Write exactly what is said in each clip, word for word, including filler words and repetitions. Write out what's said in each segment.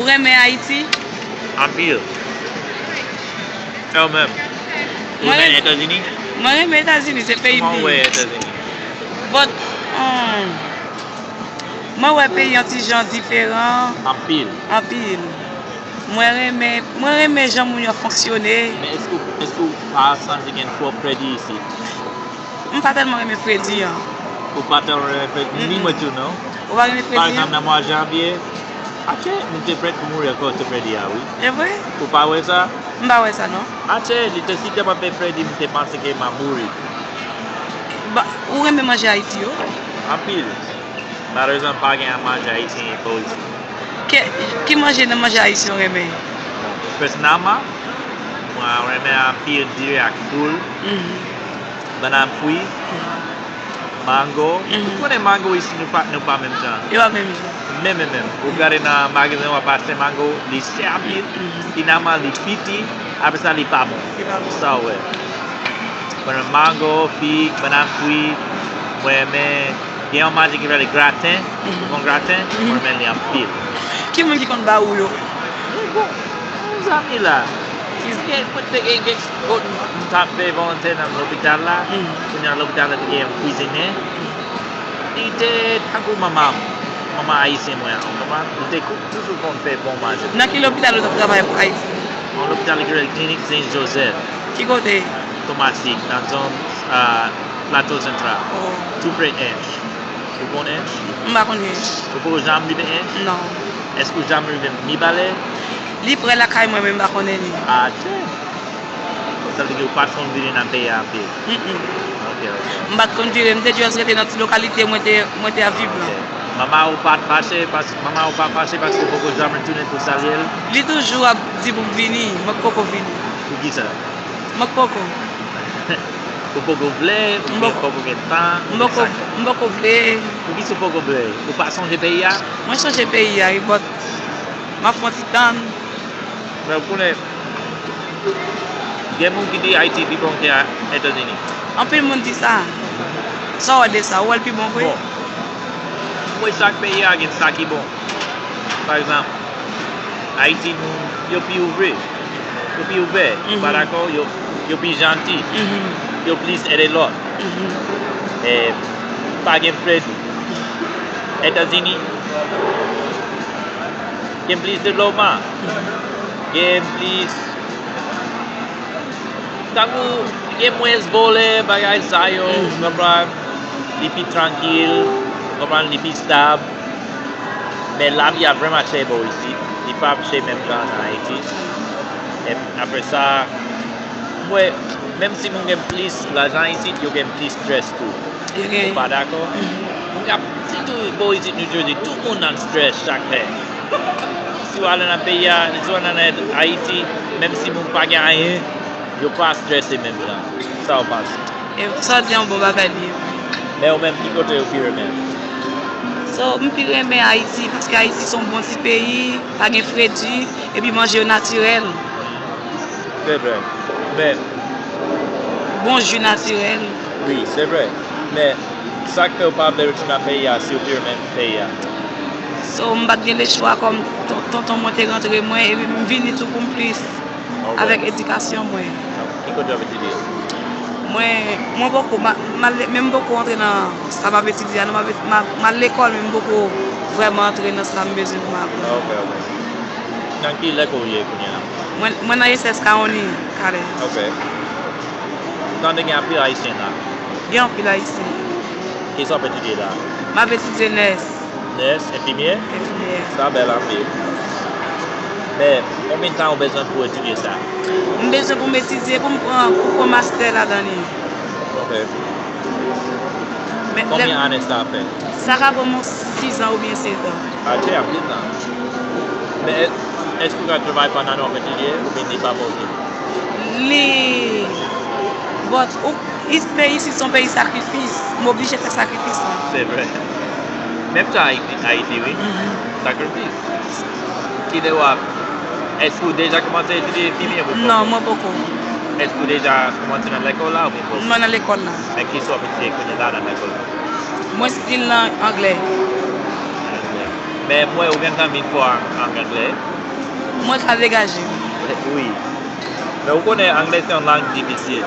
Ou renmen Ayiti? Anpil. E ou menm? Ou Mwen renmen renmen- Etazini? Mwen renmen Etazini, se peyi m Kòman ou wè vini. Etazini? But, um, mwen wè peyi an ti jan diferan Anpil. anpil. Mwen renmen, mwen renmen jan moun yo fonksyone. Men èske, èske ou pa santi gen twòp fredi isit? M pa tèlman renmen fredi an. Ou pa tèlman renmen fredi? Ni Mm-mm. Mwen tou non. Ou pa renmen Pa fredi egzanp, an? nan mwa janvye, atye, m te prèt pou mouri akoz de fredi a, wi. E vre? Ou pa wè sa? M pa wè sa non. Atye, li te si tèlman fè fredi, m te panse ke m ap mouri. Ba, ou renmen manje Ayiti yo? Anpil. Malerezman, pa gen manje ayisyen ipo isit. Ke, ki manje nan manje ayisyen ou renmen? Pèsonèlman, mwen renmen anpil diri ak poul, Mhm. bannann fri, mango. Mhm. Ou konnen mango isit nou pa, nou pa menm jan. Yo pa menm jan. Menm, menm, menm. Ou gade nan magazen, w ap achte mango, li chè anpil, Mhm. finalman, li piti, apre sa, li pa bon. Li pa bon. Sa w wè. Mwen renmen mango, fig, bannann fri, mwen renmen, gen yon manje ki rele graten, Mhm. bon graten, Mhm. mwen renmen li anpil. Ki moun ki konn ba ou yo? Bon, yon zanmi la. Gen, mwen te gen, gen, kot m t ap fè volontè nan lopital la, Mhm. kounye a lopital la te gen yon kwizinen. Li te tankou manman m, manman ayisyen mwen an, ou konprann? Li te kou- toujou konn fè bon manje. Nan ki lopital ou t ap travay pou Ayiti? Yon lopital ki rele Klinik Sen Jozèf, Ki kote? Tomasik, nan zòn, ah, Plato Santral. Oh. Tou pre Ench. Ou konn Ench? M pa konn Ench. Ou poko janm rive Ench? Non. Èske ou janm rive Mibalè? Li pre lakay mwen, men m pa konnen li. Atè. Sa vle di ou pa t konn vini nan peyi a anpil? Mm-mm. Ok, ok. M pa t konn vire, m te just rete nan ti lokalite mwen te, mwen te ap viv lan. Ok. Manman ou pa t fache, pas, manman ou pa fache paske ou poko janm retounen pou salye l? Li toujou ap di pou m vini, mwen k poko vini. Poukisa? Mwen k poko. Ou poko vle, M oubyen poko- poko gen tan, M poko, m poko vle. Poukisa ou poko vle? Ou pa sonje peyi a? Mwen sonje peyi a, wi, but m ap fè yon ti tann. Men ou konnen, gen moun ki di Ayiti pi bon ke Etazini. Anpil moun di sa. Sa w wè de sa? Ou wè l pi bon vre? Bon, mwen, chak peyi a gen sa ki bon. Pa egzanp, Ayiti moun, yo pi ouvri. Yo pi ouvè. Ou pa Mhm. dakò? Yo, yo pi janti. Mhm. Yo plis ede lòt. Mhm. E, pa gen fredi. Etazini, gen plis devlopman. Gen plis, tankou, gen mwens vòlè, bagay sa yo, Mhm. konprann? Li pi trankil, konprann? Li pi stab. Men lavi a vrèman chè bò isit. Li pa chè menm jan an Ayiti. E apre sa, mwen, menm si moun gen plis lajan isit, yo gen plis strès tou. Ou pa dakò? Moun k ap, sitou bò isit New Jersey, tout moun nan strès chak lè. Si w ale nan peyi a, si w ale nan Ayiti, menm si moun pa gen anyen, yo pa strese menm jan. Sa w panse? E sa w di an bon bagay li ye. Men ou menm, ki kote ou pi renmen? So, m pi renmen Ayiti, paske Ayiti se yon bon ti peyi, pa gen fredi, epi manje yo natirèl. Se vre. Men, Bon ji natirèl. wi, se vre. Men, sa k fè ou pa vle retounen nan peyi a, si ou pi renmen peyi a? So, m pa t gen lechwa kòm ton- tonton mwen te rantre mwen, epi m vini tou pou m plis Ok. avèk edikasyon mwen. Ki kote w ap etidye? Mwen, mwen poko, ma- m al- men m poko antre nan sa m ap etidye a, non, m ap et- m ap- m al lekòl, men m poko vrèman antre nan sa m bezwen pou m aprann. Ok, ok. Nan ki lekòl ou ye kounye a? Mwen, mwen nan S S Kaoni, Kalè. Ok. Tande gen anpil Ayisyen la. Gen anpil Ayisyen. Kisa w ap etidye la? M ap etidye nès, Nès, enfimyè? enfimyè. Sa bèl anpil. Men, konbyen tan ou bezwen pou etidye sa? M bezwen pou m etidye, pou m pran, pou m pran mastè ladan li. Ok. Men, Konbyen lè- ane sa ap fè? Sa ka pran mwen sizan oubyen setan. A, se anpil tan. Men, èske ou ka travay pandan w ap etidye oubyen li pa posib? Li, but, ou, is- peyi isit se yon peyi sakrifis. M oblije fè sakrifis lan. Se vre. Menm jan Ayiti, Ayiti, wi. Mhm. Sakrifis. Ki lè w ap, èske ou deja kòmanse etidye enfimyè pou Non, mwen poko. Èske ou deja kòmanse nan lekòl la oubyen poko? Mwen nan lekòl la. Men kisa w ap etidye kounye la nan lekòl la? Mwen still nan anglè. Men mwen ou gentan vin fò an, an anglè. Mwen ka degaje m. Wi. Men ou konnen anglè se yon lang difisil.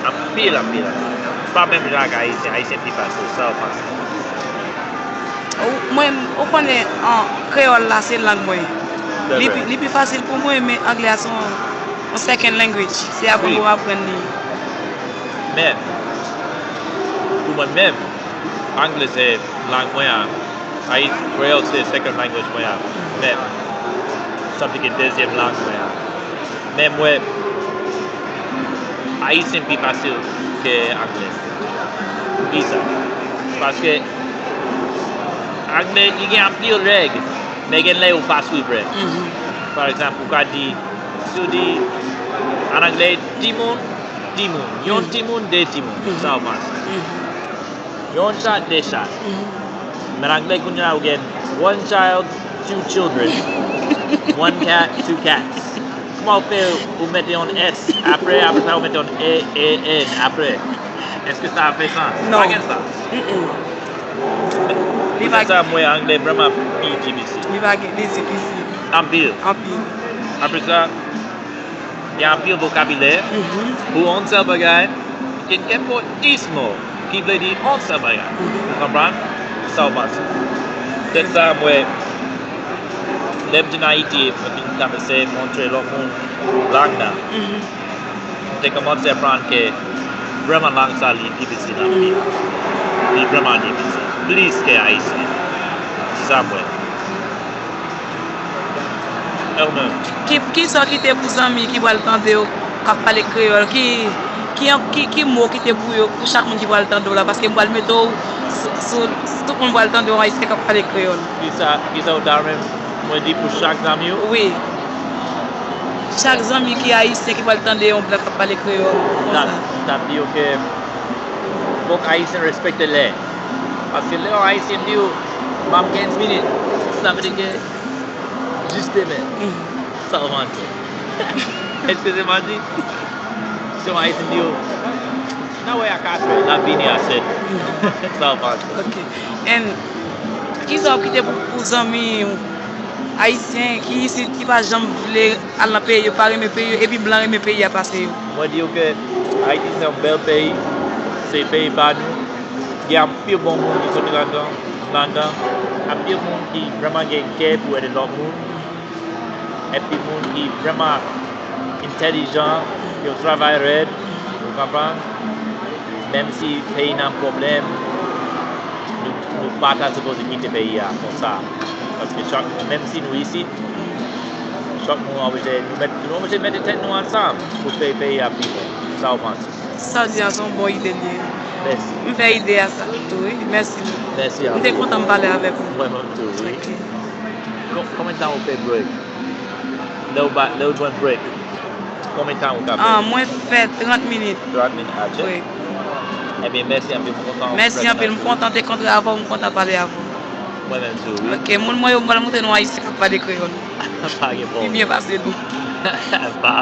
Anpil, anpil, anpil. Se pa menm jan ak ayisyen. Ayisyen pi fasil. Sa w panse? Ou, mwen, ou konnen, an, kreyòl la, se lang mwen. Se vre. Li pi, li pi fasil pou mwen, men anglè a se yon, yon second language. Se aprann pou m aprann li. Men, pou mwen menm, anglè se lang mwen an. Ayit, kreyòl se second language mwen an. Men, sa vle di ke dezyèm lang mwen an. Men mwen, ayisyen pi fasil ke anglè. Poukisa? Paske anglè, li gen anpil règ, men gen lè yo pa swiv règ. Mhm. Pa egzanp, ou ka di, si w di, an anglè, timoun, timoun. Yon timoun, de timoun. Mhm. Sa w panse? Mhm. Yon chat, de chat. Mhm. Men anglè kounye a ou gen one child, two children, one cat, two cats. Kòman w fè ou mete yon S apre, apre sa ou mete yon A, A, N apre? Èske sa fè sans? Non. Pa gen sans. Mm-mm. Li pa... Poutèt sa, mwen, anglè vrèman pi difisil. Li pa gen, li difisil. Anpil. Anpil. Apre sa, gen anpil vokabilè. Mhm. Pou yon sèl bagay, gen kèk mo, dis mo, ki vle di yon sèl bagay. Mhm. Ou konprann? Sa w panse? Poutèt sa, mwen, lè m vin Ayiti, mwen vin ka eseye montre lòt moun lang nan. Mhm. M te kòmanse aprann ke vrèman lang sa li difisil anpil. Li vrèman difisil. Plis ke ayisyen. Se sa m wè. Ki, ki, kisa w kite pou zanmi ki pral tande w k ap pale kreyòl? Ki, ki, ki, ki mo w kite pou yo, pou chak moun ki pral tande w la? Paske m pral mete w sou, sou, sou tout moun pral tande w, ayisyen k ap pale kreyòl. Kisa, kisa w ta renmen mwen di pou chak zanmi w? Wi. Chak zanmi ki ayisyen ki pral tande yon blan k ap pale kreyòl, konsa. M t ap, m t ap di yo ke fòk ayisyen respekte lè. Paske lè yon ayisyen di w, "M ap kenz minit," sa vle di ke jis demen. Mhm. Sa w manti. Èske se manti? Si yon ayisyen di w, "N a wè a katrè, n ap vini a sèt." Mhm. Sa w panse? Ok. And kisa w kite pou, pou zanmi w ayisyen ki isit, ki pa janm vle al nan peyi yo, pa renmen peyi yo, epi blan renmen peyi a pase yo? Mwen di yo ke Ayiti se yon bèl peyi, se peyi pa nou. Gen anpil bon moun ki soti ladan, ladan. Anpil moun ki vrèman gen kè pou ede lòt moun. Epi moun ki vrèman entèlijan, yo travay rèd, ou konprann? Menm si peyi nan pwoblèm, nou, nou pa ta sipoze kite peyi a konsa. Paske chak, menm si nou isit, chak moun oblije, nou mèt, nou oblije mete tèt nou ansanm pou fè peyi a pi bon. Sa w panse? Sa w di a se yon bon ide l ye. Mèsi. M fè ide a sa tou, wi. Mèsi. Mèsi a ou. M te kontan m pale avèk ou. Mwen menm tou, wi. Ok. Kon-, konbyen tan ou fè break? Lè ou ba, lè ou jwenn break, konbyen tan ou ka fè? Ah, mwen fè trant minit. Trant minit, atche? Wi. Ebyen, mèsi anpil, m kontan. Mèsi anpil, m kontan te kontre avè w, m kontan pale avè w. Mwen menm tou, wi. Ok, moun mwen yo, m pral montre nou ayisyen k ap pale kreyòl. Pa gen pwoblèm. Pi byen pase nou. Pa